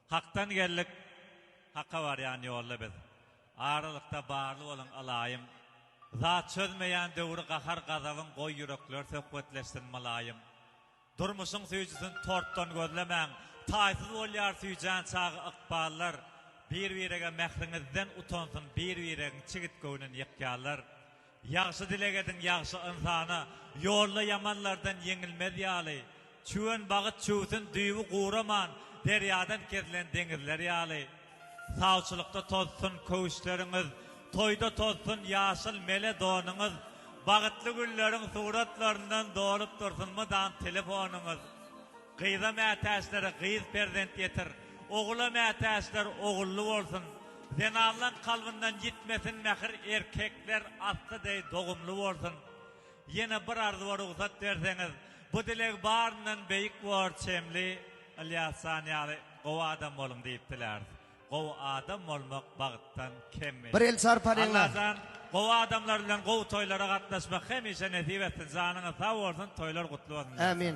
Hakdan geldik, Haka barýan ýolda biz. Aralykda barly boluň ylaýym. Zat çözmeýän döwri gahar-gazabyň goý ýürekler söhbetleşsin mylaýym. Durmuşyň süýjüsini tortdan gözlemäň, taýsyz bolýar süýjän çagy ykballar. Bir-birege mähriňizden utansyn bir-biregiň çigit göwnün ýykýanlar. Ýagşy dileg ediň ýagşy ynsana, Ýolda ýamanlardan ýeňilmez ýaly. Çüwen bagyt çüwsün düýbi guraman, Derýadan kesilen deňizler ýaly. Sawçylykda tozsun köwüşleriňiz, Toýda tozsun ýaşyl mele donuňyz. Bagytly günleriň suratlaryndan Dolup dursun mydam telefonyňyz. Gyza mätäçlere gyz perzent ýetir, Ogula mätäçler ogully bolsun. Zenanlaň kalbyndan ýitmesin mähir erkekler asly deý dogumly bolsun. Ýene bir arzuwa rugsat berseňiz, bu dileg baryndan beýik bor çemli Ylýasjan ýaly gowy adam boluň diýip diläris. Gowy adam bolmak bagtdan kemmi. Bir el çarpalyňlar. Allajan gowy adamlar bilen gowy toýlara gatnaşmak hemişe nesip etsin janyňyz sag bolsun toýlar gutly bolsun. Ämin.